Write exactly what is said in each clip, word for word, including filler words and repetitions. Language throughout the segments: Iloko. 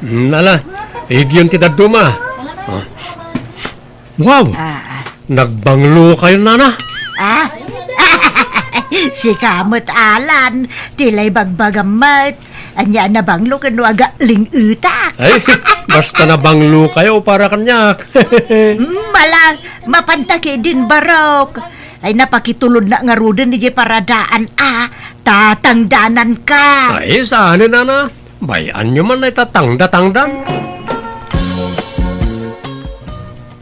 Hmm, ala, igyon ti dadduma. Oh. Wow! Ah. Nagbanglo kayo, nana? Ah? Sika met, Alan, ti lay bagbagam met. Ania a nabanglo ken no agling-etak? Ay, basta nabanglo kayo para kaniak. Hmm, ala, mapanta ketdin barok. Ay, napakitulodnak ngaruden idiay paradaan a tatangdananka. Ay, saan, nana? Bay-anyo man ay tatangdatangdan.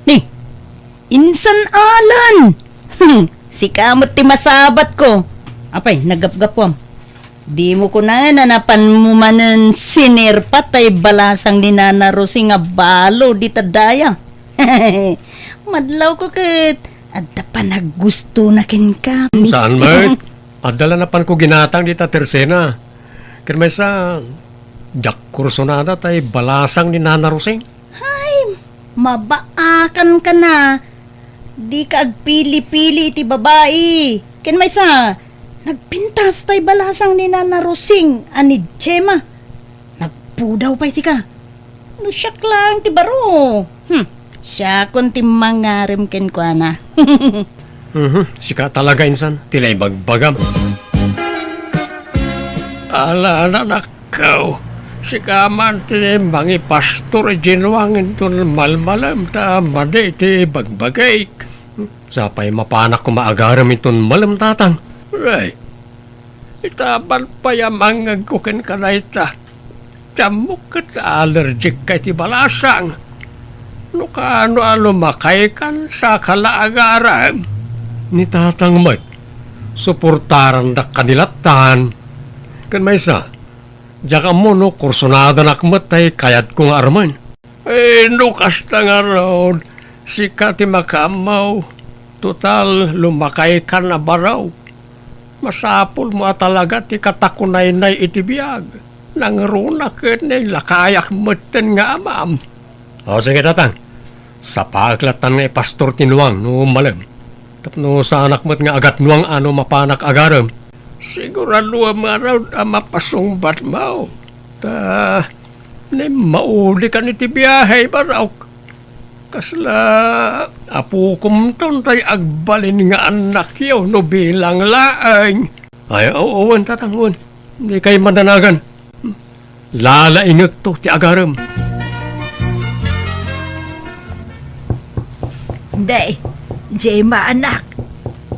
Ni, insan Alan! Sika met ti masabatko. Apay, naggapgapuam. Dimo kunaen a napanmo manen sinerpat tay balasang ni Nana Rosing a balo dita daya. Madlawko ket adda panaggustona kenka. Hmm, saan met? Adda la napanko ginatang dita tersena. Ken maysa, diak kursunada tay balasang ni Nana Rosing. Hay, mabaakanka na. Dika agpili-pili iti babai. Ken maysa, nagpintas tay balasang ni Nana Rosing a ni Gemma. Nagpudaw pay sika. No siak laeng ti baro. Hmm, siakon ti mangarem kenkuana. Mhm, sika talaga, insan, ti naibagbagam. Ala, anakko, sika man ti mangipastor idiay nuang inton malmalem ta madi iti bagbagik. Sapay mapanak koma agarem inton malem, tatang. Right. Ita, awan pay a mangngegko kenka dayta. Ti ammok ket allergic ka iti balasang. No kaano a lumakaykan sa kala agarem. Ni tatang met, suportarandak kadi lattan. Ken maysa, diak ammo no kursunadanak met tay kayatko nga armen. Eh, no kasta ngarud, sika ti makaammo. Total, lumakaykan a baro. Masapulmo a talaga ti katakunaynay iti biag. Nangruna ket nailakayak metten nga amam. O, sige, tatang. Sapaek lattan nga ipastor ti nuang no malem. Tapno saanak met nga agatnuang a no mapanak agarem. Siguraduem ngarud a mapasungbatmo. Ta, naimaudikan iti biahe, barok. Kasla apokomton tay agbalin nga annakyo no bilang laeng. Ay, oo, wen, tatang, wen. Dikay madanagan. Lalaingekto ti agarem. Day, Gemma, anak.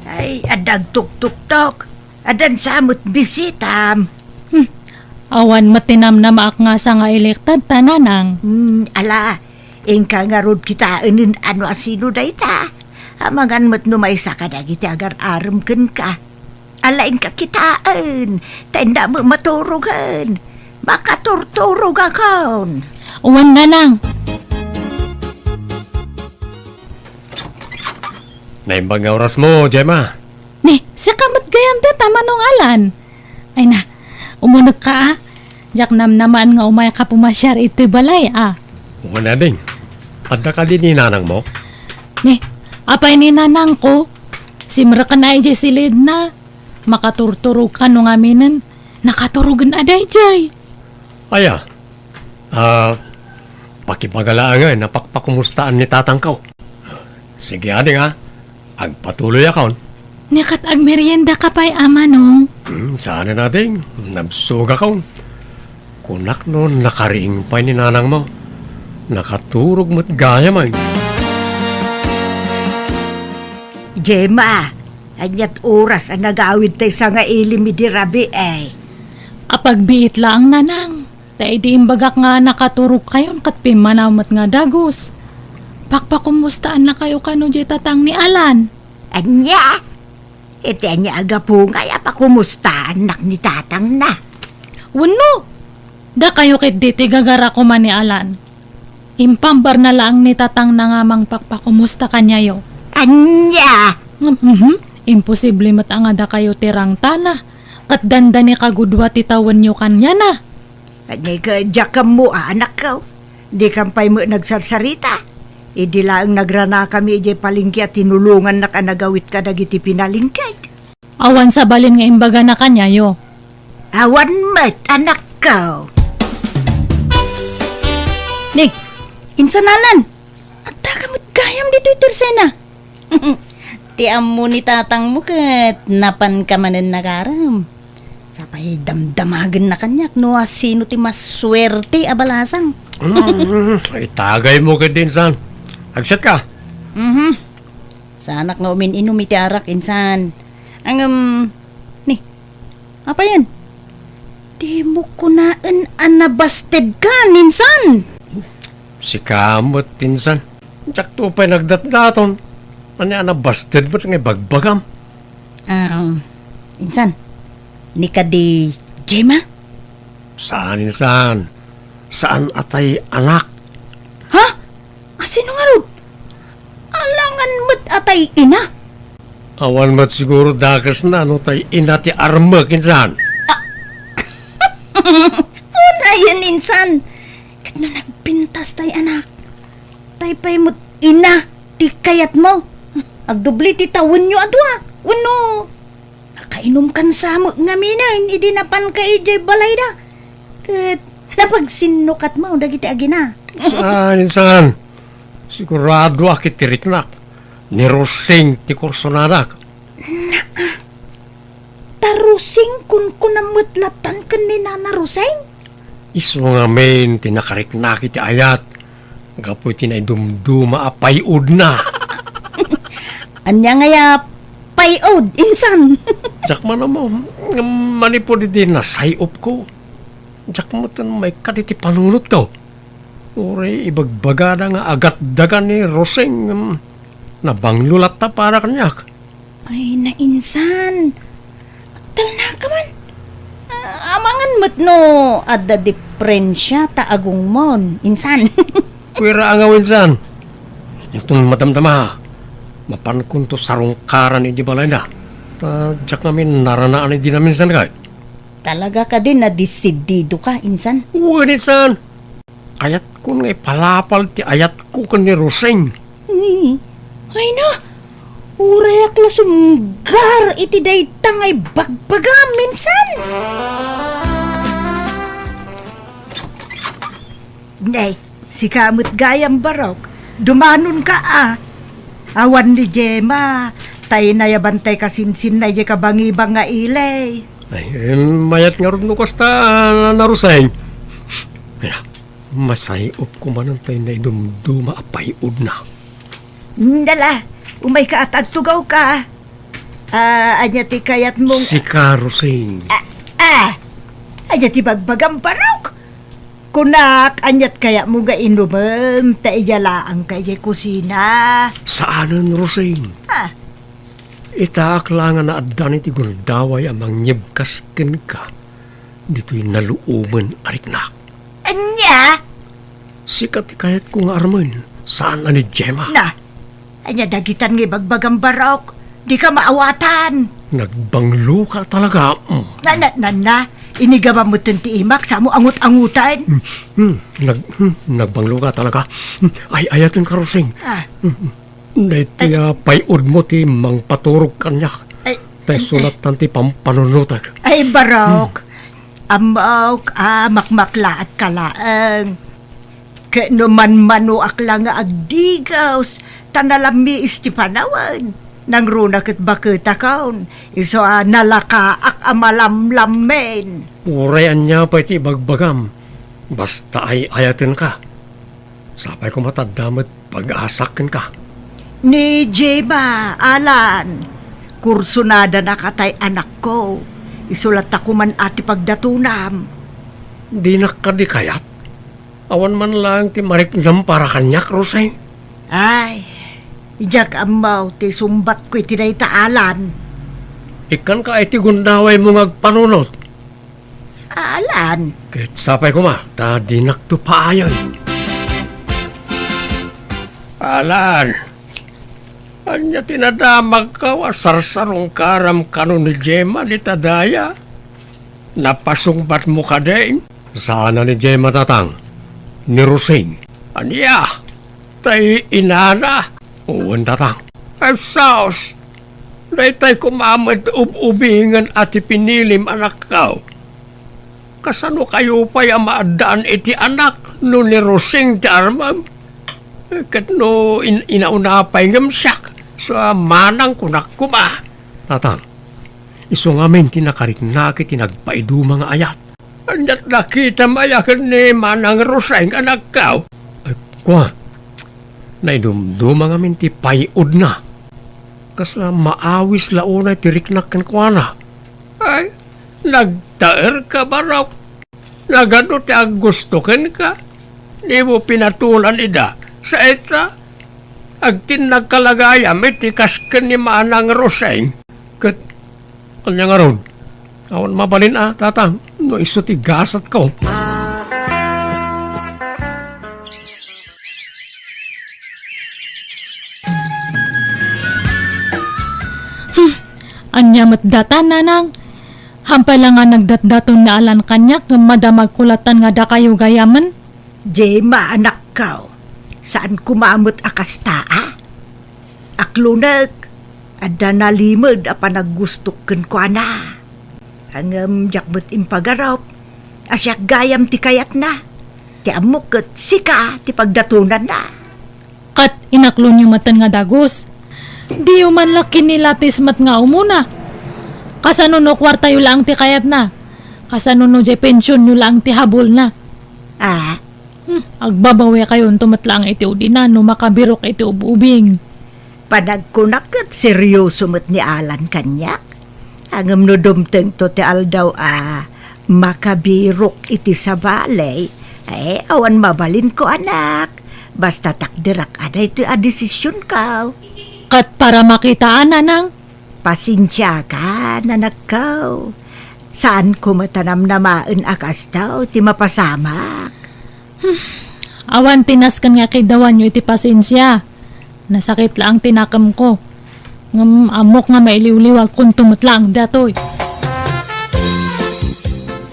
Ay, adda agtuktuktok. Addan sa met bisitam. Hmm. Awan met ti namnamaak nga sangailektadta, nanang. Hmm, ala, inka ngarud kitaen no asino dayta. Amangan met no maysa kadagiti agar-arem kenka. Ala, inka kitaen, ta innak met maturogen. Makaturturogakon. Wen, nanang. Naimbag nga orasmo, Gemma. Ni, sika met gayam dayta, Manong Alan. Ay na, umunekka a. Diak namnamaen nga umayka pumasiar iti balay a. Wen, ading. Adda kadi ni nanangmo? Ni, apay ni nanangko? Simreken a idiay silidna. Makaturturogka no ngaminen. Nakaturogen a daydiay. Aya, Ah, pakibaga laengen a pakpakumustaan ni tatangko. Sige, ading, a. Agpatuloyakon. Ni ket agmeriendaka pay, a manong? Hmm, saanen, ading. Nabsogakon. Kunak no nakariing pay ni nanangmo. Nakaturog met gayam, ay. Gemma, aniat oras a nagawid tay sangailim idi rabii, ay? Apagbiit laeng, nanang. Ta idi imbagak nga nakaturogkayon ket pimmanaw met nga dagus, pakpakumustaannakayo kano diay tatang ni Alan. Ania? Iti ania a gapu ngay a pakumustaannak ni tatangna? Wenno, dakayo ketdi ti gagara koma ni Alan. Impambarna laeng ni tatangna nga mangpakpakumusta kaniayo. Ania? Ngem, mhm, imposible met a nga dakayo ti rangtana, ket dandani kagudua ti tawenyo kaniana. Ania ket diak ammo, anakko. Dikam pay met nagsarsarita. Idi laeng nagranakami idiay palengke a tinulongannak a nagawid kadagiti pinalengkek. Awan sabalin nga imbagana kaniayo. Awan met, anakko. Ni, insan Alan, adda ka met gayam ditoy tersena. Ti ammo ni tatangmo ket napanka manen nagarem. Sapay damdamagenna kaniak no asino ti masuerte a balasang. Mm, itagaymo ket, insan. Agsiatka. Mhm. Saanak nga umin-inum iti arak, insan. Ngem, ni, apayen? Dimo kunaen a nabasted ka, insan. Sika met, insan. Diakto pay nagdatdaton. Ania a nabasted met nga ibagbagam? Ah, insan. Ni kadi Gemma? Saan, insan. Saan a tay anak. Ha? Asino ngarud? Alangan met a tay ina? Awan met siguro dakesna no tay ina ti armek, insan. Unayen, insan. Ket no nagpintas tay anak, tay pay met ina ti kayatmo. Agdubli ti tawenyo a dua. Wenno, nakainumkan sa met ngaminen idi napanka idiay balayda. Ket napagsinnukatmo dagiti agina. Saan, insan. Sigurado a kitiriknak. Ni Rosing ti kursonadak. Naa, ta Rosing kunkunam met lattan ken ni Nana Rosing? Isu ngamin ti nakariknak iti ayat gapu iti naidumduma a pay-odna. Ania ngay a pay-od, insan? Diak man ammo, ngem manipud idi nasay-opko, diak metten maikkat iti panunotko. Uray ibagbagada nga agatdagan ni Rosing, em, nabanglo latta para kaniak. Ay, nainsan. Talnaka man. Ah, amangan met no adda diferensia ta agungmon, insan. Kuira a nga winsan. Inton madamdama, mapankonto sarungkaran iti balayna. Ta diak ngamin naranaan idi naminsan kay. Talaga kadi nadesidido ka, insan? Wen, insan. Kayatkon nga ipalapal ti ayatko ken ni Rosing. Ni, ay na, urayak la sumgar iti dayta nga ibagbagam, insan. Nay, sika met gayam, Barok. Dumanonka a. Awan ni Gemma, tay nayabantay kasinsinna idiay kabangibang nga ili. Ay, em, mayat ngarud no kasta, Nana Rosing. Ay, masay-opko manen tay naidumduma a pay-odna. Dala, umayka a agtugawka. Ah, ania ti kayatmong Sika, Rosing. Ah, ah! Ania ti bagbagam, Barok? Kunak, aniat kayatmo nga inumem ta idiay laangka idiay kusina? Saanen, Rosing. Ah. Itaak la nga naaddan iti gundaway a mangyebkas kenka ditoy naluomen a riknak. Ania? Sika ti kayatko nga armen, saan a ni Gemma. Na, ania dagitan nga ibagbagam, Barok? Dika maawatan. Nagbangloka talaga. Mm. Na, na, na, na. Inigama metten ti imak, samo angut-angutan. Mm, mm, nag-, mm, nagbangloka talaga. Mm, ay, ayaten ka, Rosing. Ah. Mm, mm. Daytoy a pay-odmo ti mangpaturog kaniak. Ay, ta isu lattan ti pampanunotek. Ay, Barok. Ammok a makmaklaatka laeng. Ket no manmanoak la nga agdigaus, ta nalammiis ti panawen, nangruna ket baketakon, isu a nalakaak a malamlammen. Uray ania pay ti ibagbagam, basta ay-ayatenka. Sapay koma ta adda met pag-asak kenka. Ni Gemma, Alan, kursunadana katay anakko. Isu latta koman a ti pagdatonam. Dinak kadi kayat? Awan man laeng ti mariknam para kaniak, Rosing. Ay, diak ammo ti sumbatko iti dayta, Alan. Ikkanka iti gundawaymo nga agpanunot. Alan. Ket sapay koma, ta dinakto paayen. Alan, ania ti nadamagko a sarsarungkaram kano ni Gemma dita daya? Napasungbatmo kadi? Saan a ni Gemma, tatang. Ni Rosing. Ania? Tay inana? Wen, tatang. Ay, sus! Daytay koma met ub-ubingen a ti pinilim, anakko. Kasano kayo pay a maaddaan iti anak No ni Rosing ti armam, ket no in-, inauna pay ngem siak, sa manang kunak koma. Tatang, isu ngamin ti nakariknak iti nagpaiduma nga ayat. Ania't nakitam aya ken ni Manang Roseng, anakko? Ay, kua, naidumduma ngamin ti pay-odna. Kasla maawis la unay ti riknak kenkuana. Ay, nagtaerka, barok. Nagadu ti aggusto kenka. Dimo pinatulan ida. Saita, agtinnagka la gayam iti kas ken ni Manang Roseng. Ket ania ngarud? Awan mabalin a, Tatang, no isu ti gasatko. Hmm, ania met data, Nanang? Hampay la nga nagdatdaton ni Alan kaniak, ngem madamagko lattan nga dakayo gayamen? Gemma, anakko, saan koma met a kasta a? Aklonek, adda nalimed a panaggustok kenkuana. Ngem diak met impagarup a siak gayam ti kayatna. Ti ammok ket sika ti pagdatonanna. Ket inaklonyo metten nga dagus. Diyo man la kinilatis met nga umuna. Kasano no kuartayo laeng ti kayatna? Kasano no diay pensionyo laeng ti habulna? Ah, Hmm, agbabawekayonto met laeng iti udina no makabirok iti ub-ubing. Panagkunak ket serioso met ni Alan kaniak. Ngem no dumtengto ti aldaw a makabirok iti sabali, eh, awan mabalinko, anak. Basta takderak a daytoy a desisionko. Ket para makitaan, Nanang? Pasensiakan, anakko. Saanko met a namnamaen a kasta ti mapasamak. Hmm. Awan ti nasken nga kiddawanyo iti pasensia. Nasakit laeng ti nakemko. Ngem ammok nga mailiwliwagkonto met laeng datoy.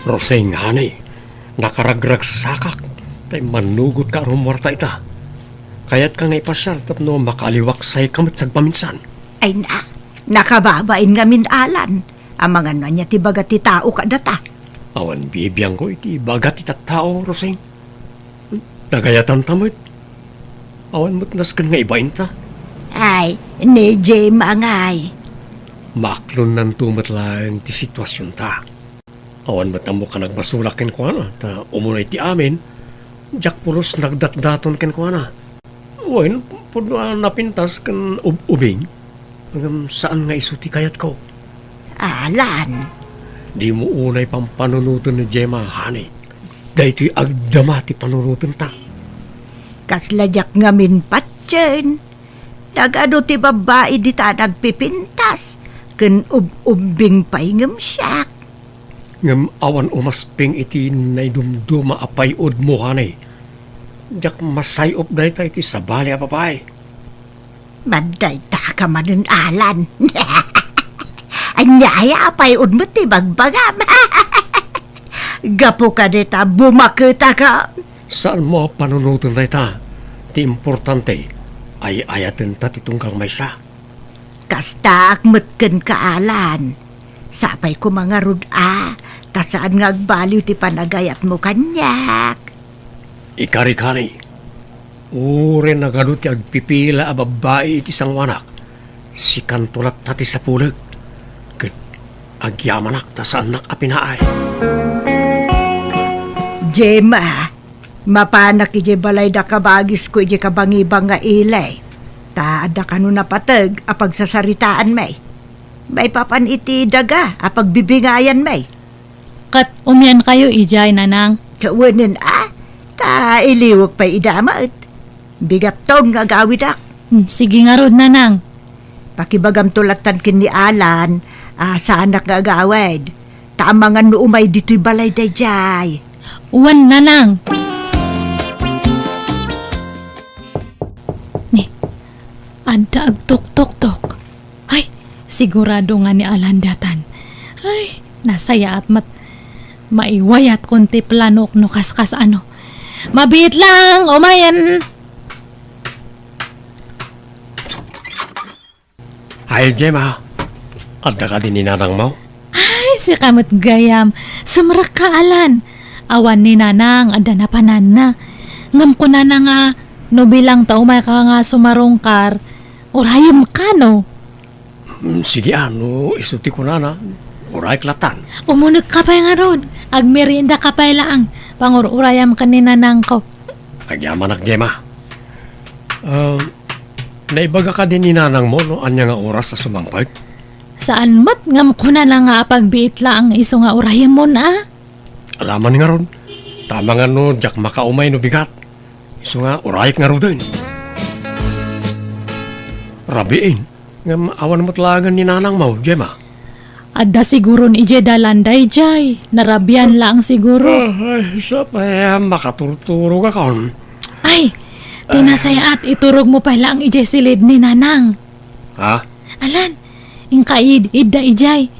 Roseng, honey, nakaragragsakak ta immannugotka a rumuarta ita. Kayatka nga ipasiar tapno makaaliwaksayka met sagpaminsan. Ay na, nakababain ngamin, Alan. Amangan no ania ti ibaga ti tao kadata. Awan bibiangko iti ibaga ti tattao, Roseng. Nagayatanta met. Awan met nasken nga ibainta. Ay, ni Gemma ngay. Maaklonnanto met laeng ti situasionta. Awan met ammok a nagbasolak kenkuana, ta umuna iti amin, diak pulos nagdatdaton kenkuana. Wen, pudno a napintas ken ub-ubing, ngem saan nga isu ti kayatko. Alan. Dimo unay pampanunoten ni Gemma, honey. Daytoy agdama ti panunotenta. Kasla diak ngamin patien. Nagadu ti babbai dita a nagpipintas, ken ub-ubbing pay ngem siak. Ngem awan umasping iti naidumduma a pay-odmo, honey. Diak masay-op dayta iti sabali a babai. Madayta ka manen, Alan. Ania aya a pay-odmo ti bagbagam? Gapu kadita, bumaketaka. Saanmo a panunoten dayta. Ti importante, ay-ayatenta ti tunggal maysa. Kastaak met kenka, Alan. Sapay koma ngarud a, ta saan nga agbaliw ti panagayatmo kaniak. Ikarikani, uray nagadu ti agpipila a babbai iti sangoanak, sikanto latta ti sapulek, ket agyamanak ta saannak a pinaay. Gemma, mapanak idiay balay da kabagisko idiay kabangibang nga ili, ta adda kano napateg a pagsasaritaanmi. Maipapan iti daga a pagbibingayanmi. Ket umiankayo idiay, Nanang? Kawanen a, ta iliwek pay ida met. Bigatton nga agawidak. Hmm, sige ngarud, Nanang. Pakibagamto lattan ken ni Alan a saanak nga agawid. Ta amangan no umay ditoy balay daydiay. Wen, Nanang. Ni, adda agtuktoktok. Ay, sigurado nga ni Alan daytan. Ay, nasayaat met. Maiwayatkon ti planok no kaskas ano. Mabiit lang, umayen. Ay, Gemma, adda kadi ni nanangmo? Ay, sika met gayam. Sumrekka, Alan. Awan ni Nanang, adda napananna. Ngem kunana nga, no bilang ta umayka nga sumarungkar, urayem kano? Mm, sige a, no isu ti kunana, urayek latan. Umunegka pay ngarud, agmeriendaka pay laeng, pangur-urayam ken ni nanangko. Agyamanak, Gemma. Ah, naibaga kadi ni nanangmo no ania nga oras a sumangpet? Saan met ngem kunana nga apagbiit laeng isu nga urayemon a? Alaman ngarud, ta amangan no diak makaumay no bigat. Isu nga, urayek ngaruden. Rabiin, ngem awan met laengen ni nanangmo, Gemma. Adda siguron idiay dalan daydiay. Narabian laeng siguro. Ah, ay, sapay a makaturturogakon. Ay, ti nasayaat, iturogmo pay laeng idiay silid ni nanang. Ha? Alan, inka id-, idda idiay.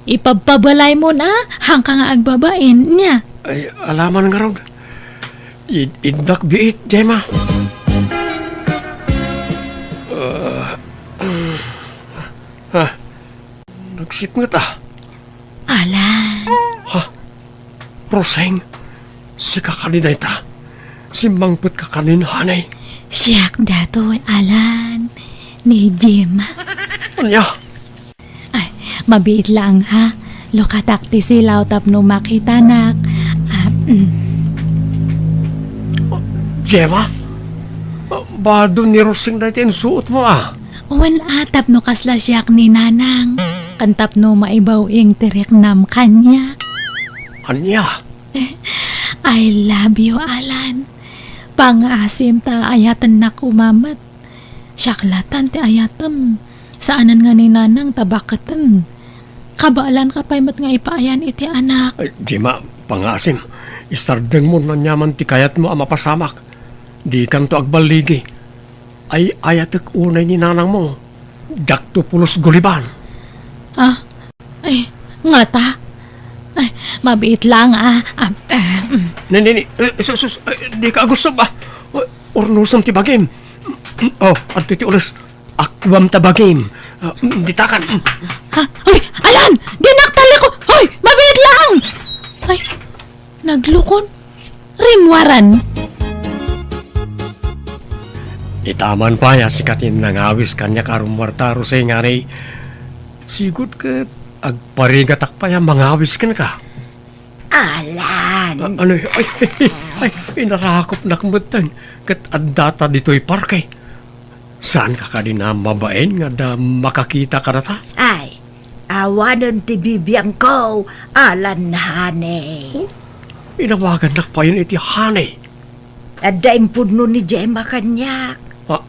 Ipabpabalaymon a, haanka nga agbabain, nia? Ay, alaman ngarud. Id-, iddak biit, Gemma. Ah, ah, nagsipnget a. Alan. Ha? Roseng, sika kadi dayta? Simmangpetka kanin, honey? Siak datoy, Alan, ni Gemma. Ania? Ay, mabiit laeng, ha? Lukatak ti silaw tapno makitanak. Ah, mm. Gemma? Bado ni Roseng dayta insuotmo, a? Wen a, tapno kasla siak ni nanang. Ken tapno maibaw-ing ti riknam kaniak. Ania? I love you, Alan. Pangngaasim ta ayatennak koma met. Siak latan ti ayatem. Saanen nga ni nanang ta baketem. Kabaelanka pay met nga ipaayan iti anak. Ay, Gemma, pangngaasim. Isardengmo no aniaman ti kayatmo a mapasamak. Dikanto agballigi. Ay, ayatek unay ni nanangmo. Diakto pulos guliban. Ah, ay, ngata? Ay, mabiit laeng, ah, ah, ah, mm. Ni, ni, ni, eh, sus, sus, eh, dika agussob, ah. Urnosem ti bagim. Oh, adtoy ti ules. Akuam ta bagim. Ah, mm, ditakan. Mm. Ha? Hoy, Alan! Dinak taliko! Hoy, mabiit laeng! Ay, naglukon. Rimmuaran. Itaman pay a sika ti nangawis kaniak a rummuarta, Roseng, honey. Sigud ket agparigatak pay a mangawis kenka. Alan! A-, ano, ay, ay, ay, inarakopnak metten ket addata ditoy parke. Saanka kadi a mabain nga adda makakita kadata? Ay, awanen ti bibiangko, Alan, honey. Oh, inawagannak payen iti honey. Adda impudno ni Gemma kaniak. Ah,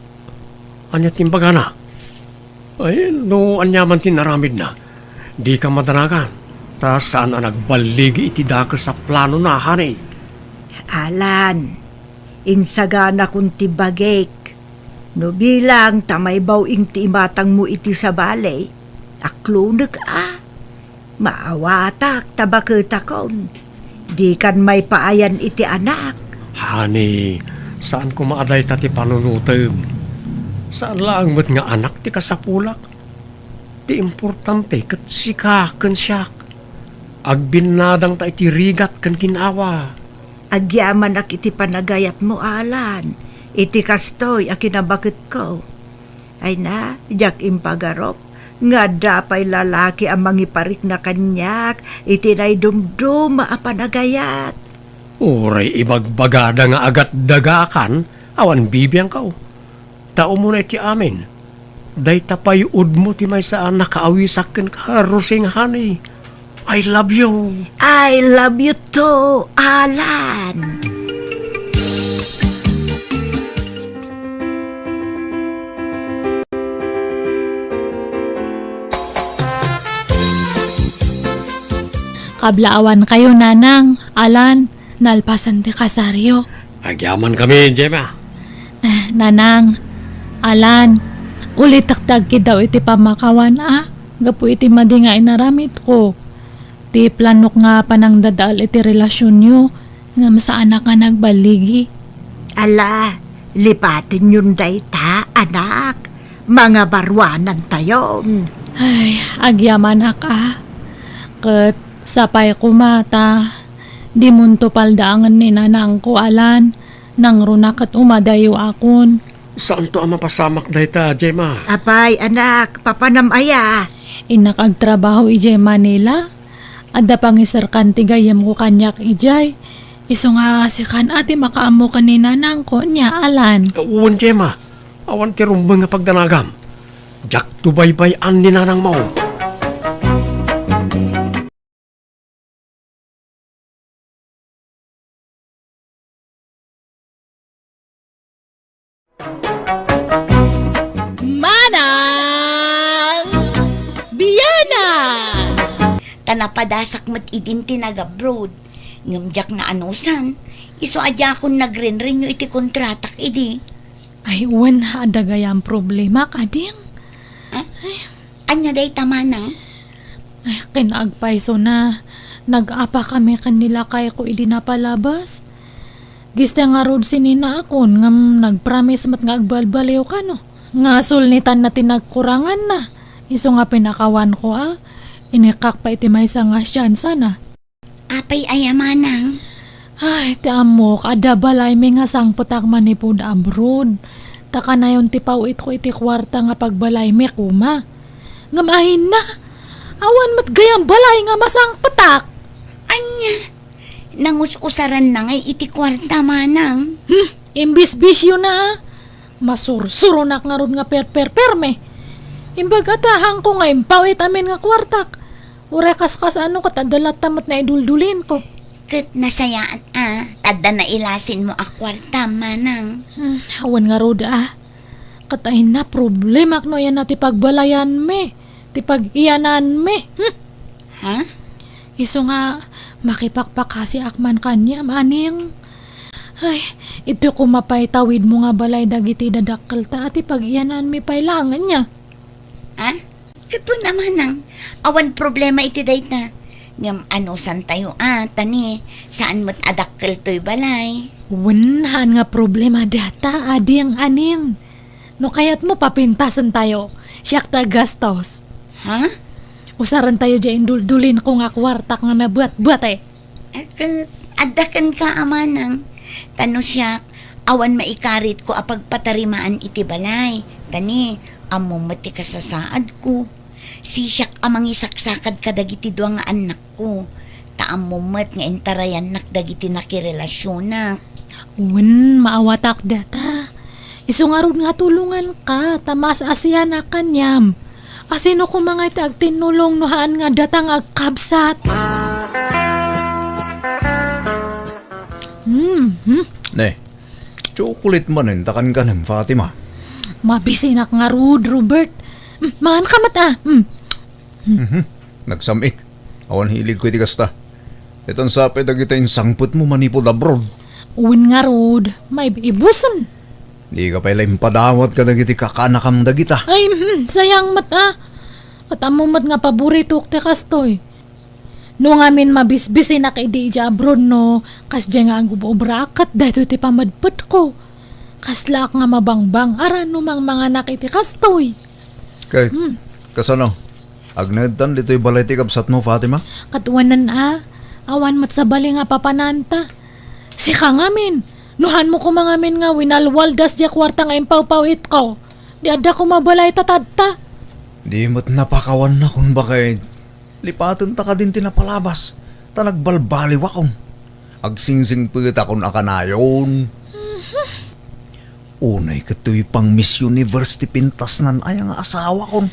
ania ti imbagana? Ay, no aniaman ti inaramidna, dika madanagan, ta saan a nagballigi iti dakes a planona, honey. Alan, insaganakon ti bagik. No bilang ta maibaw-ing ti imatangmo iti sabali, aklonek a. Maawatak ta baketakon. Dikan maipaayan iti anak. Honey, saan koma a dayta ti panunotem. Saan laeng met nga anak ti kasapulak. Ti importante ket sika ken siak. Agbinnadangta iti rigat ken gin-awa. Agyamanak iti panagayatmo, Alan, iti kastoy a kinabaketko. Ay na, diak impagarup nga adda pay lalaki a mangiparikna kaniak iti naidumduma a panagayat. Uray ibagbagada nga agatdagakan, awan bibiangko. Ta umuna iti amin, dayta pay udmo ti maysa a nakaawisak kenka, Roseng, honey. I love you. I love you too, Alan. Kablaawankayo, Nanang, Alan, nalpasen ti kasaryo. Agyamankami, Gemma. Eh, Nanang, Alan, ulitek ti agkiddaw iti pammakawan, a, gapu iti madi nga inaramidko. Ti planok nga panangdadael iti relasionyo, ngem saanak nga nagballigi. Ala, lipatenyon dayta, anak. Mangabaruanantayon. Ay, agyamanak a. Ket sapay koma ta dimonto paldaangen ni nanangko, Alan. Nangruna ket umadayo akon. Saanto a mapasamak dayta, Gemma? Apay, anak, papanam aya? Innak agtrabaho idiay Manila. Adda pangiserkan ti gayyemko kaniak idiay. Isu nga sikan a ti makaammo ken ni nanangko, nia, Alan? Wen, Gemma. Awan ti rumbeng nga pagdanagam. Diakto baybay-an ni nanangmo. Manang Biana! Ta napadasak met idin ti nag-abroad. Ngem diak naanusan, isu a diakon nagren-renew iti kontratak idi. Ay, wen, adda gayam problemak, ading. Ah? Ania dayta, manang? Ay, ken agpaysona, nag-apakami ken ni lakayko idi napalabas. Gista ngarud sininaakon ngem nagpromise met nga agbalbaliw kano. Nga sulnitanna ti nagkuranganna. Isu nga pinakawanko a, inikkak pay iti maysa nga siansana. Apay aya, manang? Ay, ti ammok, adda balaymi nga sangpetak manipud abroad. Ta kanayon ti paw-itko iti kuarta nga pagbalaymi koma. Ngem ayna, awan met gayam balay nga masangpetak. Ania? Nangus-usaranna ngay iti kuarta, manang? Hmm, imbisbisiona a. Masursuronak ngarud nga perperpermi. Imbag a ta haanko nga impaw it amin nga kuartak. Uray kaskas-ano ket adda latta met naiduldulinko. Ket nasayaat a, adda nailasinmo a kuarta, manang. Hmm, awan ngarud a. Ket ayna problemak no aya ti pagbalayanmi, ti pag-iyananmi. Hmm. Ha? Isu nga makipakpakasiak man kaniam, aning. Ay, iti koma pay tawidmo nga balay dagiti dadakkelta a ti pag-iyananmi pay laeng ania. Ha? Ket wen a, manang, awan problema iti dayta. Ngem anusantayo a, ta ni, saan met a dakkel toy balay. Wen, haan nga problema dayta, ading, aning. No kayatmo, papintasentayo. Siak ti aggastos. Ha? Usarentayo diay induldulin ko nga kuartak nga nabuatbuat, eh. Ket adda kenka a manang. Ta no siak, awan maikaritko a pagpatarimaan iti balay. Ta ni, ammom met ti kasasaadko. Sisiak a mangisaksakad kadagiti dua nga annakko. Ta ammom met nga intarayannak dagiti nakirelasionak. Wen, maawatak data. Isu ngarud nga tulonganka, ta maas-asianak kaniam. Asino koma nga iti agtinnulong no haan nga data nga agkabsat? Hmm, hmm. Ne, chocolate manen ta kankanem, Fatima. Mabisinak ngarud, Robert. Hmm, manganka met a. Hmm. Mhm. Nagsam-ik. Awan hiligko iti kasta. Itan sa pay dagita insangpetmo manipud abroad. Wen ngarud, maib-ibusen. Dika pay la impadawat kadagiti kakaanakam dagita. Ay, hmm, sayang met a. Ket ammom met nga paboritok ti kastoy. No ngamin mabisbisinak idi idiay abroad no, kasdiay nga agub-ubraak ket daytoy ti pamedpetko. Kaslaak nga mabangbang-aran no mangmanganak iti kastoy. Ket, hmm, kasano? Agnaedtan ditoy balay ti kabsatmo, Fatima? Ket wen a, awan met sabali nga papananta. Sika ngamin, no haanmo koma ngamin nga winalwaldas diay kuarta nga impawpaw-itko, di adda koma balay ta tadta. Di met napakawanakon baket. Lipatenta kadin ti napalabas, ta nagbalbaliwakon. Agsingsingpetakon a kanayon. Unay ket toy pang Miss Universe ti pintasnan aya nga asawakon.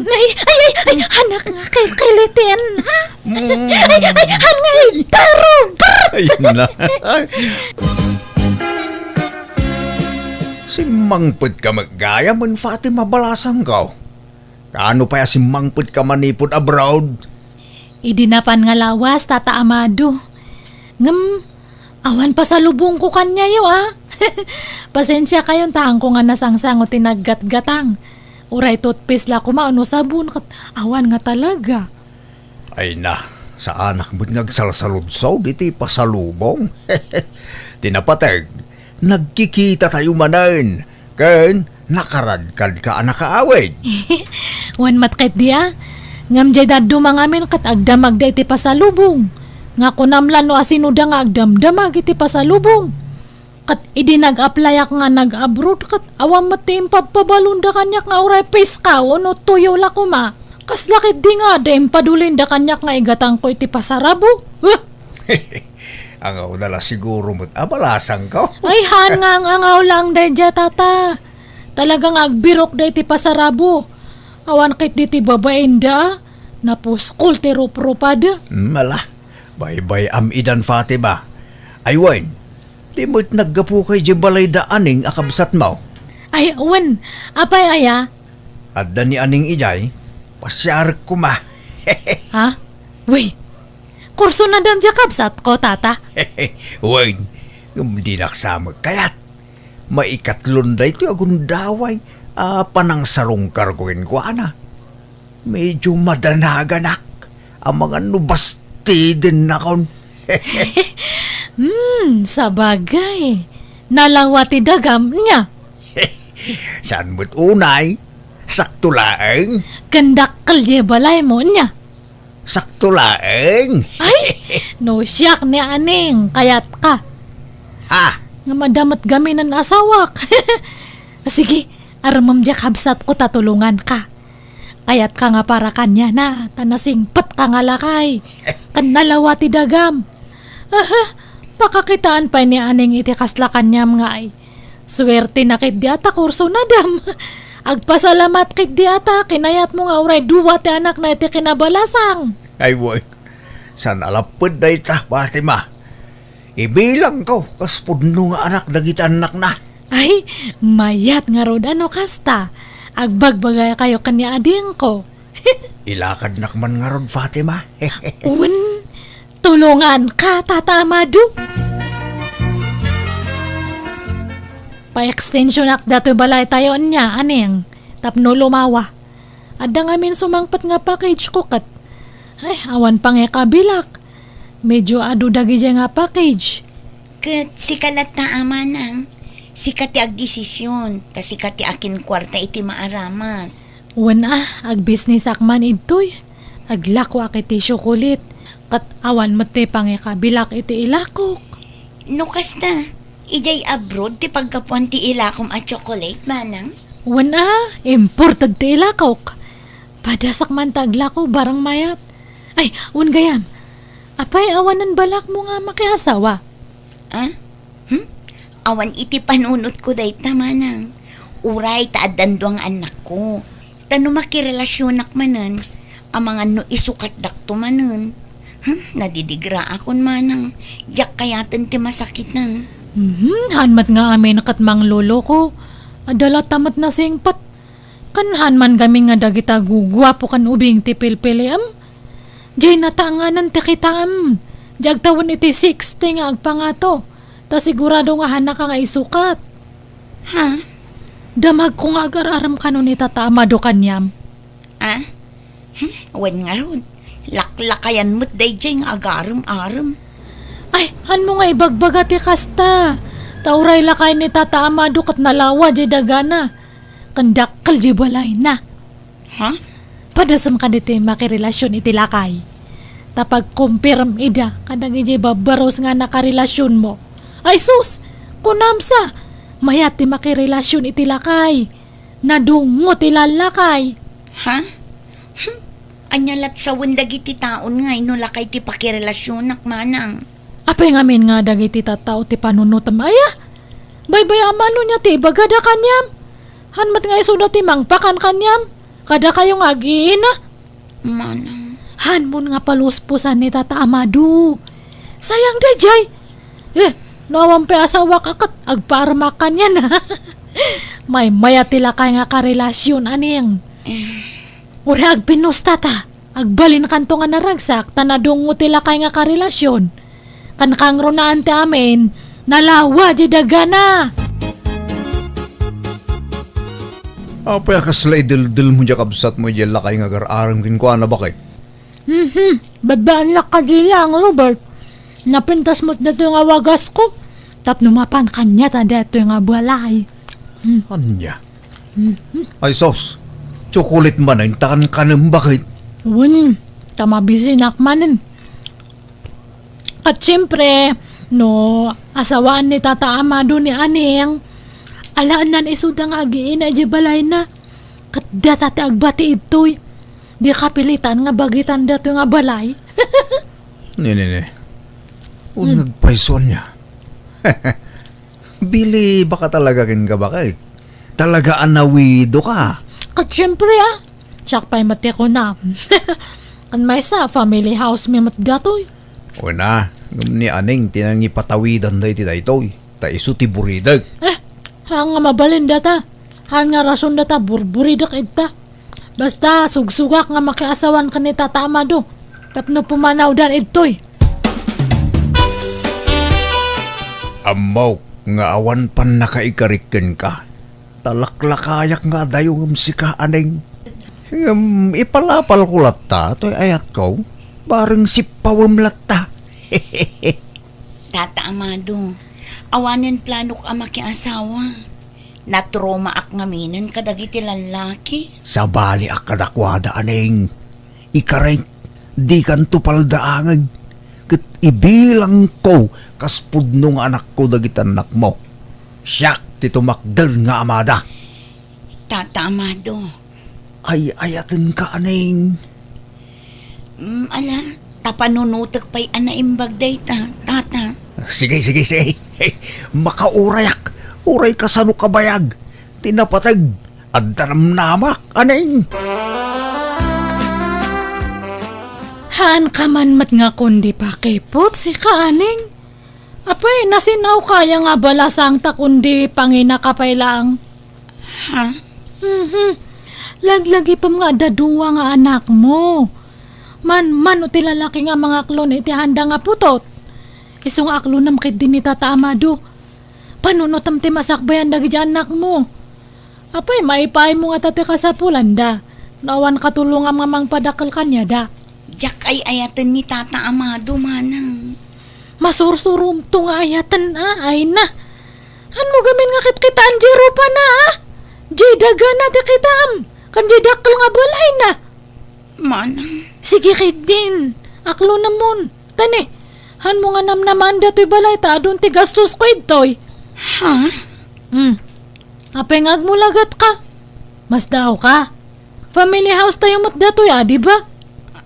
Ay, ay, ay, ay, anak nga kelkeliten, ha? Mm. Ay, ay, anak nga itaro, brr! Ay, na. Simmangpetka met gayam, Fatima, balasangko. Kaano pay a simmangpetka manipud abroad? Idi napan nga lawas, Tata Amado. Ngem, awan pasalubongko kaniayo, a. Pasensiakayon ta haanko nga nasangsango ti naggatgatang. Uray toothpaste la koma wenno sabon, ket awan nga talaga. Ay na, saanak met nga agsalsaludsod iti pasalubong. Ti napateg, nagkikitatayo manen. Ken nakaradkadka a nakaawid. Wen met ketdi a. Ngem diay dadduma ngamin ket agdamagda iti pasalubong. Nga kunam la no asinoda nga agdamdamag iti pasalubong. Ket idi nag-applyak nga nag-abroad, ket awan met ti impabpabalonda kaniak nga uray piskaw wenno tuyo la koma. Kasla ketdi nga adda impadulinda kaniak nga igatangko iti pasarabo. Huh! Angawda la siguro met a balasangko. Ay, haan nga ang-angaw lang daydiay, tata. Talaga nga agbirok daydi pasarabo. Awan ketdi ti babainda, a. Napuskol ti ruprupada. Hmm, ala, baybay-am idan, Fatima. Ay, wen, di met naggapuka idiay balayda Aning a kabsatmo? Ay, wen, apay aya? Adda ni Aning idiay, pasiarek koma. Ha? Wen, kursunadam diay kabsatko, tata? Wen, ngem dinak sa met kayat. Maikatlon daytoy a gundaway a panangsarungkarko kenkuana. Medyo madanaganak amangan no bastidennakon. Hmm, sabagay. Nalawa ti dagam, nia? Saan met unay? Sakto laeng? Ken dakkel diay balaymo, nia? Sakto laeng. Ay, no siak ni Aning, kayatka. Ha? Nga madamot gamin nan asawak. Sige, armem diay kabsatko ta tulonganka. Kayatka nga para kaniana, ta nasingpetka nga lakay. Ken nalawa ti dagam. Aha, pakakitaan pay ni Aning iti kasla kaniam nga ay. Suertena ketdi a ta kursunadam. Agpasalamat ketdi a ta kinayatmo nga uray dua ti anakna iti kinabalasang. Ay, wen, saan a lapped dayta, Fatima. Ibilangko kas pudno nga anak dagiti annakna. Ay, mayat ngarud a no kasta. Agbagbagaykayo ken ni adingko. Ilakadnak man ngarud, Fatima. Wen, tulonganka, Tata Amado. Pa-extensionak datoy balaytayo ania, Aning, tapno lumawa. Adda ngamin sumangpet nga package ko ket, ay, awan pangikabilak. Medyo adu dagidiay nga package. Ket sika latta a manang, sika ti agdesisyon, ta sika ti akinkuarta iti maaramat. Wen a, agbisnisak man idtoy. Aglakoak iti tsiokolit, ket awan met ti pangikabilak iti ilakok. No kasta, idiay abroad ti paggapuan ti ilakom a tsiokolit, manang? Wen a, imported ti ilakok. Padasak man ta aglako, barang mayat. Ay, wen gayam, apay awanen balakmo nga makiasawa? Ah? Hmm? Awan iti panunotko dayta, manang. Uray ta addan dua nga annakko. Ta no makirelasionak manen, amangan no isukatdakto manen. Hmm? Nadidigraakon, manang. Diak kayaten ti masakiten. Mhm, haan met nga amin ket mangloloko. Adda latta met nasingpet. Ken haan man gamin nga dagita guguapo ken ubing ti pilpiliam. Diay natanganan ti kitaem. Diay agtawen iti sixty nga agpangato. Ta sigurado nga haannaka nga isukat. Ha? Damagko nga agar-arem kano ni Tata Amado kaniam. Ah? Hmm? Wen ngarud, laklakayan met daydiay nga agarem-arem. Ay, hanmo nga ibagbaga ti kasta. Ta uray lakay ni Tata Amado ket nalawa diay dagana. Ken dakkel diay balayna. Ha? Padasem kadagiti makirelasion iti lakay. Ta pagkumpirem ida kadagiti babbaros nga nakarelasionmo. Ay sus! Kunam sa! Mayat ti makirelasion iti lakay. Nadungngo ti lallakay. Ha? Hmm? Ania lat sawen dagiti taon nga no lakay ti pakirelasionak, manang? Apay ngamin nga dagiti tattao ti panunotem aya? Baybay-am no nia ti ibagada kaniam? Haan met nga isuda ti mangpakan kaniam? Kadakayo nga ag-iina? Manang. Hanmon nga palusposan ni Tata Amado. Sayang daydiay. Eh, no awan pay asawak a ket agpaarmak kaniana. Maymaya ti lakay nga karelasion, Aning. Eh. Uray agpinnusta ta. Agbalinkanto nga naragsak ta nadungngo ti lakay nga karelasion. Ken kangrunaan ti amin, nalawa diay dagana. Apay a kasla ideldelmo diay kabsatmo idiay lakay nga agar-arem kenkuana, baket? Mhm. Babbaannak kadi laeng, Robert. Napintas met daytoy nga wagasko tapno mapan kaniata daytoy nga balay. Hmm. Ania? Mhm. Ay sus, tsukulit manen ta kankanem, baket? Wen, ta mabisinak manen. Ket siempre, No asawaan ni Tata Amado ni Aneng, alaennan isuda nga agiina idiay balayna. Ket data ti agbati idtoy. Di kapilitan nga bagitan datoy nga balay. Ni, ni, ni. Hmm. Uneg pay isu ania. Bili, baka talaga ken ka, baket. Talaga a nawido ka. Ket siempre, a. Siak pay met ti kunam. Kan maysa, family house mi met datoy. Wen a, ngem ni Aneng ti nangipatawidan daytoy, ta isu ti buridek. Eh, haan nga mabalin data. Haan nga rason data, burburidek ita. Basta, sugsugak nga makiasawan ken ni Tata Amado tapno pumanawdan idtoy. Ammok nga awan pannakaikarik kenka. Ta laklakayak nga adayo ngem sika, Aneng. Ngem ipalapalko latta toy ayatko, bareng sippawem latta. Tata Amado, awanen planok a makiasawa. Natromaak ngaminen kadagiti lallaki. Sabaliak kadakuada, Aneng. Ikarek, dikanto paldaangen, ket ibilangko kas pudno nga anakko dagiti annakmo. Siak ti tumakder nga amada. Tata Amado. Ay-ayatenka, Aneng. Mm, ala, ta panunotek pay a naimbag dayta, Tata. Sige, sige, sige. Makaurayak. Uray kasano kabayag ti napateg. Adda namnamak, Aneng. Haanka man met nga kundi pakiput, sika, Aneng. Apay, nasin-aw kaya nga balasang ta kundi panginaka pay laeng? Ha? Mhm. Laglagipem nga adda dua nga anakmo. Manmano ti lalaki nga mangaklon iti handa nga putot. Isu nga aklonem ketdi ni Tata Amado. Panunotem ti masakbayan dagiti annakmo. Apay, maipaaymo ngata ti kasapulanda no awan katulongam nga mangpadakkel kaniada? Diak ay-ayaten ni Tata Amado, manang. Masursuromto nga ayaten, a, ay na. Hanmo gamin nga kitkitaem diay rupana, a? Diay dagana ti kitaem, ken diay dakkel nga balayna. Manang. Sige ketdin, aklonemon. Tani, hanmo nga namnamaen datoy balay ta adun ti gastosko idtoy. Ha? Hmm. Apay nga agmulagatka? Masdaawka? Family house tayo met datoy, a, di ba?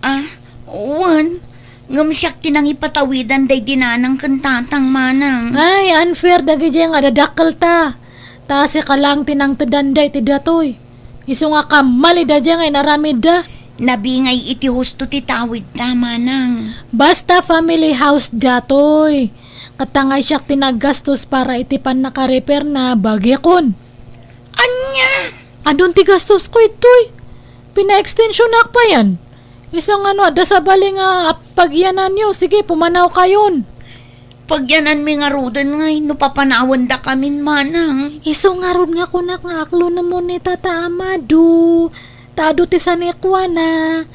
Ah, wen. Ngem siak ti nangipatawidan daydi nanang ken tatang, manang. Ay, unfair dagiti nga adadakkelta. Ta sika laeng ti nangteddanda iti datoy. Isu nga kammalida diay nga inaramidda. Nabingay iti husto ti tawidta, manang. Basta family house datoy. Ket ta ngay siak ti naggastos para iti pannakarepairna, bagikon. Ania? Adun ti gastosko itoy. Pinaekstensionak payen. Isu nga no adda sabali nga ap-, pagyananyo, sige, pumanawkayon. Pagyananmi ngaruden ngay no papanawendakamin, manang. Isu ngarud nga kunak nga aklonemon ni Tata Amado. Ta adu ti sanikuana.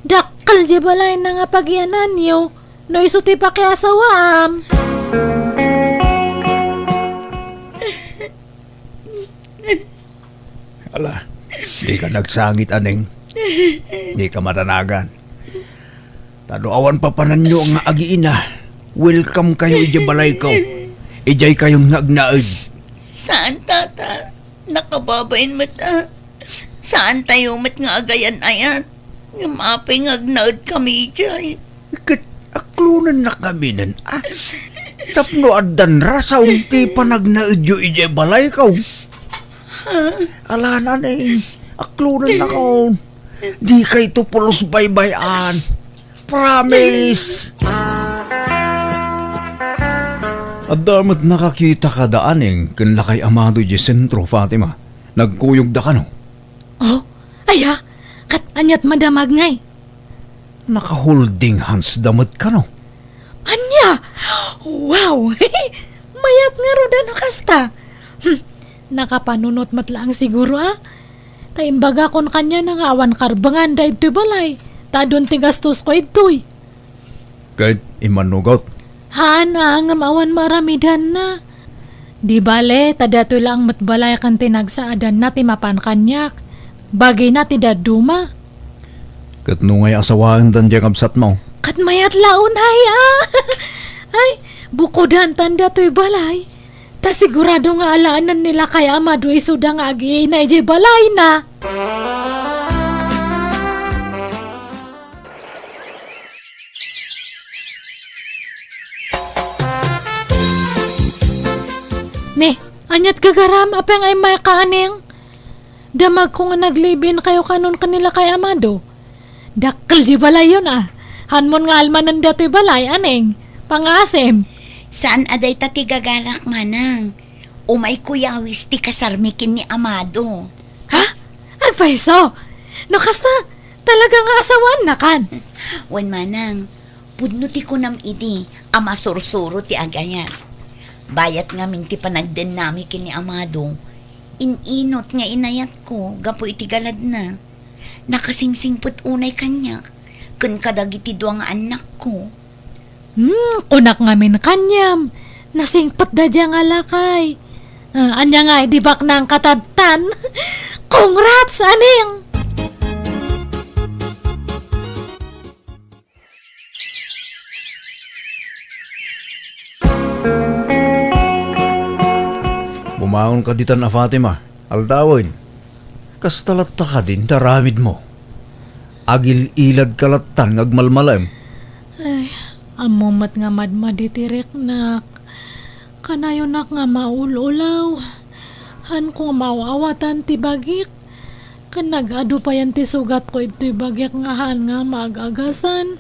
Dakkel diay balayna nga pagyananyo no isu ti pakiasawaam. Ala, dika nagsangit, Aneng. Dika madanagan. Ta no awan papananyo nga agiina, welcome kayo idiay balayko. Idiay kayon nga agnaed. Saan, Tata? Nakababain met, a. Saan tayo met nga agayan-ayat? Ngem apay nga agnaed kami idiay? Ket aklonennak ngaminen, a. Tapno addan rason ti panagnaedyo idiay balayko. Ala, Aneng, aklonennakon. Dikayto pulos baybay-an. Promise! Adda met nakakita kada, Aneng, ken Lakay Amado idiay sentro, Fatima. Nagkuyogda kano? Oh, aya, ket aniat madamag ngay? Naka-holding hands da met kano? Ania? Wow! Mayat ngarud a no kasta. Hmm, nakapanunot met laeng siguro, a. Ta imbagakon kaniana nga awan karbengan daytoy balay, ta adun ti gastosko idtoy. Ket immanugot. Haan, a, ngem awan maaramidanna. Di bale, ta daytoy laeng met balay ken ti nagsaadanna ti mapan kaniak. Bagina ti dadduma. Ket no ngay asawaendan diay kabsatmo? Ket mayat la unay, a. Ay, Bukodantan datoy balay, ta sigurado nga alaenna ni lakay Amado isuda nga agiina idiay balayna. Ne, ania't gagaram? Apay nga immayka, Aneng? Damagko nga nag-live-in kayo kanon ken ni lakay Amado. Dakkel di balayyon a. Hanmon nga almanen datoy balay, Aneng. Pangasim. Saan a dayta ti gagarak, Manang. Umayko yawis ti kasarmi ken ni Amado. Ha? Agpayso? No kasta, talaga nga asawaannakan. Wen, Manang, pudno ti kunam idi a masursuro ti agayat. Bayat ngamin ti panagdennami ken ni Amado, in-inut nga inayatko gapu iti galadna. Nakasingsingpet unay kaniak ken kadagiti dua nga annakko. Hmm, kunak ngamin kaniam, nasingpetda dia nga lakay. Ah, ania nga, di baknang katadtan? Congrats, Aneng! Bumangon ka ditan a Fatima, aldawen. Kasta latta kadin ti aramidmo. Agil-ilad ka lattan nga agmalmalem. Ay, ammo met nga madmadi ti riknak. Kanayonak nga maul-ulaw. Haanko nga maaw-awatan ti bagik. Ken nag-adu payen ti sugatko itoy bagik nga haan nga maag-agasan.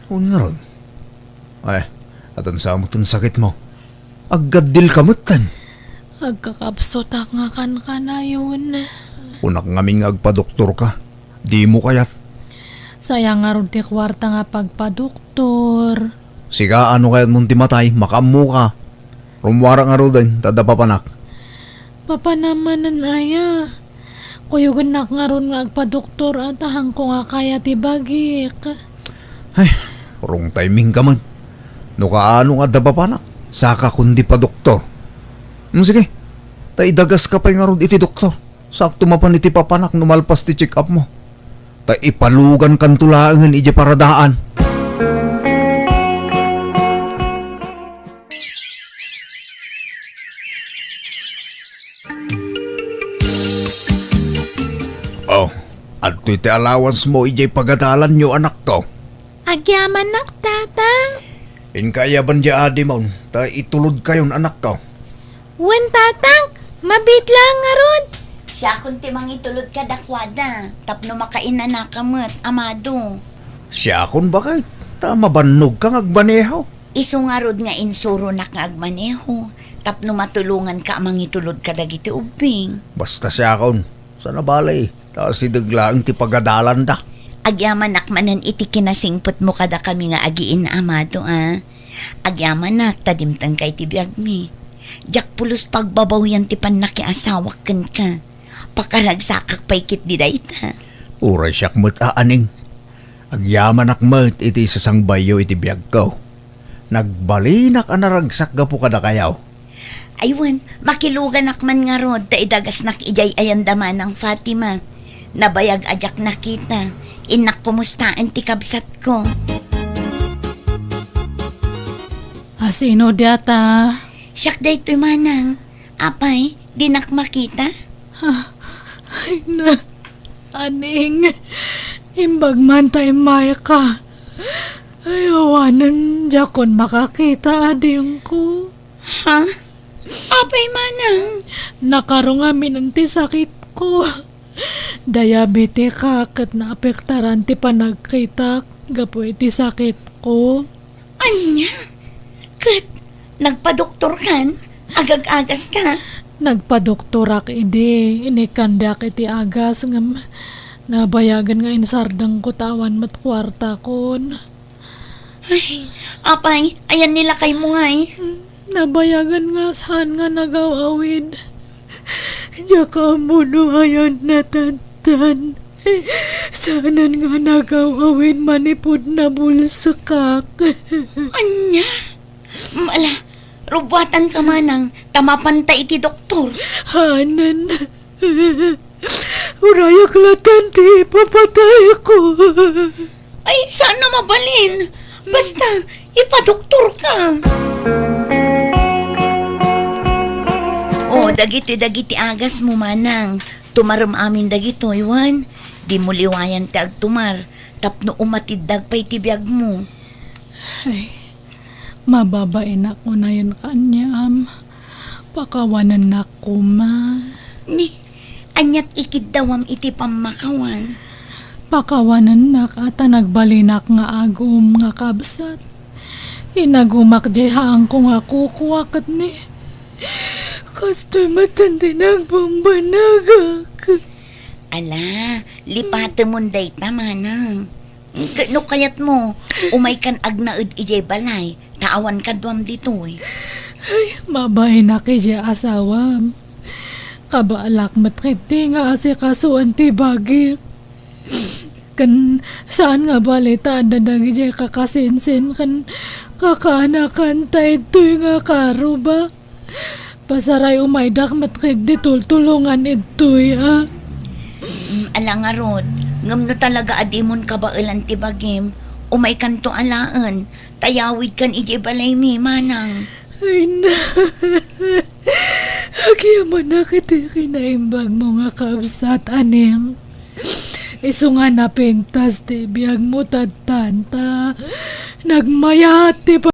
Wen ngarud. Ay, adansa met ti sakitmo. Aggaddilka metten. Agkakapsutak nga kankanayon. Kunak ngamin nga agpadoktorka. Dimo kayat. Sayang ngarud ti kuarta nga pagpadoktor. Sika, no kayatmon ti matay, makaammoka. Rummuarak ngaruden, ta adda papanak. Papanam manen aya? Kuyogennak ngarud nga agpadoktor a ta haanko nga kaya ti bagik. Ay, wrong timing ka man. No kaano nga adda papanak, sakakon ti padoktor. Hmm, sige, ta idagaska pay ngarud iti doktor. Sakto mapan iti papanak no malpas ti check-up mo. Ta ipalugankanto laengen idiay paradaan. Oh, adtoy ti allowance mo idiay pagadalanyo, anakko. Agyamanak, Tatang. Inka ayaban diay adimon, ta itulodkayon, anakko. Wen, Tatang, mabiit laeng ngarud. Siakon ti mangitulod kadakuada, tapno makainanaka met, Amado. Siakon, baket, ta mabannogka nga agmaneho. Isu ngarud nga insuronak nga agmaneho, tapno matulonganka a mangitulod kadagiti ubbing. Basta siakon, saan a bale, ta asideg laeng ti pagadalanda. Agyamanak manen iti kinasingpetmo kadakami nga agiin-, Amado, a. Agyamanak ta dimtengka iti biagmi. Diak pulos pagbabawian ti pannakiasawak kenka. Pakaragsakak pay ketdi dayta. Uray siak met a, Aneng. Agyamanak met iti isasangbayyo iti biagko. Nagbalinak a naragsak gapu kadakayo. Ay wen, makiluganak man ngarud ta idagasnak idiay ayanda Manang Fatima. Nabayag a diak nakita, innak kumustaen ti kabsatko. A, sino diata? Siak daytoy, Manang. Apay, dinak makita? Ha? Ay na, Aneng, imbag man ta immayka. Ay, awanen, diakon makakita, adingko. Ha? Apay, Manang? Nakarong aminen ti sakitko. Diabetika ket naapektaran ti panagkitak gapu iti sakitko. Ania? Ket nagpadoktorkan? Agag-agaska? Nagpadoktorak idi, inikkandiak iti agas ngem nabayagen nga insardengko ta awan met kuartakon. Ay, apay, ayan ni lakaymo ngay? Nabayagen nga saan nga nagaw-awid. Diak ammo no ayan natadtan. Saanen nga nagaw-awid manipud nabulsekak. Ania? Ala, rubuatanka manang, ta mapanta iti doktor. Haanen. Urayak latta ti ipapatayko. Ay, saan a mabalin. Basta, ipadoktorka. Dagitoy dagiti agasmo, manang. Tumarem amin dagitoy, wen, dimo liwayan ti agtumar tapno umatiddag pay ti biagmo. Ay, mababainak unayen kaniam. Pakawanennak koma. Ni, aniat ikiddawam iti pammakawan? Pakawanennak a ta nagbalinak nga agum nga kabsat. Inagumak diay haanko nga kukua ket ni, kastoy met ti nagbambanagak. Ala, lipatemon dayta, manang. Ket no kayatmo, umaykan agnaed idiay balay, ta awan kaduam ditoy. Ay, mabainak idiay asawam. Kabaalak met ketdi nga asikasoen ti bagik. Ken saan nga bali ta adda dagidiay kakasinsin ken kakaanakan ta idtoy nga karuba. Pasaray umaydak met ketdi tultulongan idtoy, a? Mm, ala ngarud, ngem no talaga a dimon kabaelan ti bagim, umaykanto alaen, ta yawidkan idiay balaymi, manang. Ay na. Agyamanak iti kinaimbagmo nga kabsat, Aning. Isu nga napintas ti biagmo tatta, ta nagmayat ti